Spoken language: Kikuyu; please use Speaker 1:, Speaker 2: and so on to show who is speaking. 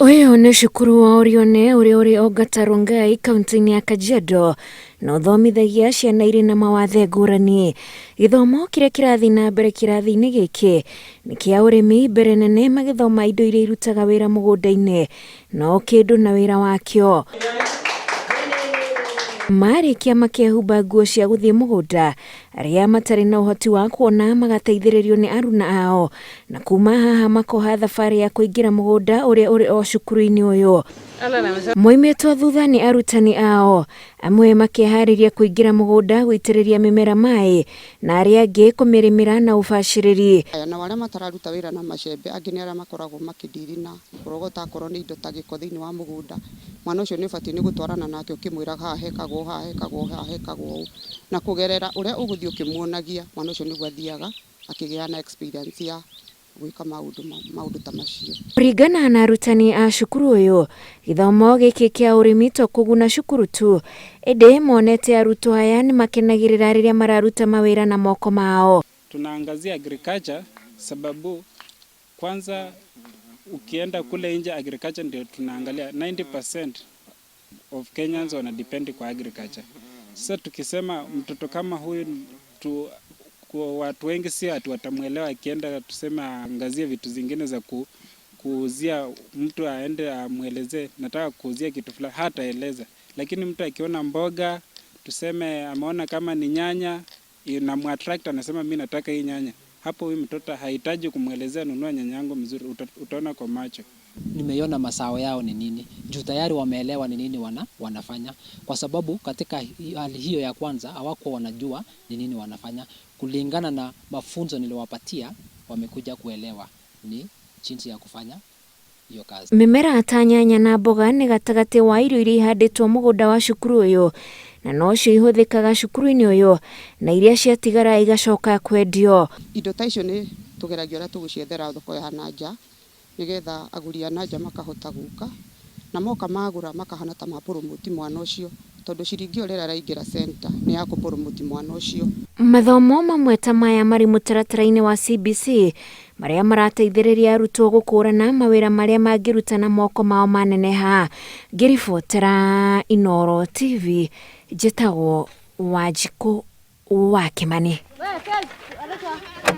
Speaker 1: Ũyũ nĩ cukuru wa Orione ũrĩa ũrĩ Ongata Rongai kaunti-inĩ ya Kajiado na ũthomithagia ciana irĩ na mawathe ngũrani. Gĩthomo kĩrĩa kĩrathiĩ na mbere kĩrathi-inĩ gĩkĩ nĩ kĩa ũrĩmi, mbere nene magĩthoma indo iria irutaga wĩra mũgũnda-inĩ na o kĩndũ na wĩra wakĩo. Marĩkia makehumba nguo cia gũthiĩ mũgũnda, arĩa matarĩ na ũhoti wa kuona magateithĩrĩrio nĩ aruna ao, na kuma haha makoha thabarĩ ya kũingĩra mũgũnda ũrĩa ũrĩ o cukuru-inĩ ũyũ. Moimĩtwo thutha nĩ arutani ao, amwe makeharĩria kũingĩra mũgũnda gũitĩrĩria mĩmera maĩ, na arĩa angĩ kũmĩrĩmĩra na ũbacĩrĩri.
Speaker 2: Aya nao arĩa matararuta wĩra na macembe, angĩ nĩ arĩa makoragwo makĩndiri na kũrogota akorwo nĩ indo ta gĩko thĩinĩ wa mũgũnda. Mwana ũcio nĩ ũbatiĩ nĩ gũtwarana nake ũkĩmwĩraga haha hekagwo ũũ, haha hekagwo ũũ, haha hekagwo ũũ. Na kũgerera ũrĩa ũgũthiĩ ũkĩmuonagia, mwana ũcio nĩguo athiaga akĩgĩaga na experience ya gwĩka maũndũ maũndũ ta macio.
Speaker 1: Kũringana na arutani a cukuru ũyũ, gĩthomo gĩkĩ kĩa ũrĩmi to kũguna cukuru tu, ĩndĩ monete arutwo aya nĩ makenagĩrĩra rĩrĩa mararuta mawĩra na moko mao.
Speaker 3: Tunaangazia agriculture sababu kwanza ukienda kule nje agriculture ndio tunaangalia 90% of Kenyans wana depend kwa agriculture. Sasa tukisema mtoto kama huyu tu, kwa watu wengi si ati watamwelewa akienda tuseme aangazie vitu zingine za kuuzia mtu aende amwelezee nataka kuuzia kitu fulani, hataeleza. Lakini mtu akiona mboga tuseme ameona kama ni nyanya inamuattract, anasema mi nataka hii nyanya. Hapo huyu mtoto hahitaji kumwelezea nunua nyanya yangu mzuri, utaona kwa macho.
Speaker 4: Nimeiona mazao yao ni nini juu tayari wameelewa ni nini wanafanya, kwa sababu katika hali hiyo ya kwanza hawakuwa wanajua ni nini wanafanya. Kulingana na mafunzo niliwapatia, wamekuja kuelewa ni jinsi ya kufanya hiyo kazi.
Speaker 1: Mĩmera ta nyanya na mboga nĩ gatagatĩ wa irio iria ihandĩtwo mũgũnda wa cukuru ũyũ na nocio ihũthĩkaga cukuru-inĩ ũyũ na iria ciatigara igacoka kwendio.
Speaker 2: Indo ta icio nĩ tũgeragia ũrĩa tũgũciethera thoko ya na nja nĩgetha agũri a na nja makahota gũka na moka magũra makahana ta ma promote mwana ũcio tondũ ciringi ĩyo rĩrĩa ĩraingĩra center nĩ ya kũ promote mwana ũcio.
Speaker 1: Mathomo mamwe ta maya marĩ mũtaratara-inĩ wa CBC marĩa marateithĩrĩria arutwo gũkũrana mawĩra marĩa mangĩruta na moko mao maneneha. Ngĩribotera Inooro TV, njĩtagwo Wanjikũ wa Kĩmani.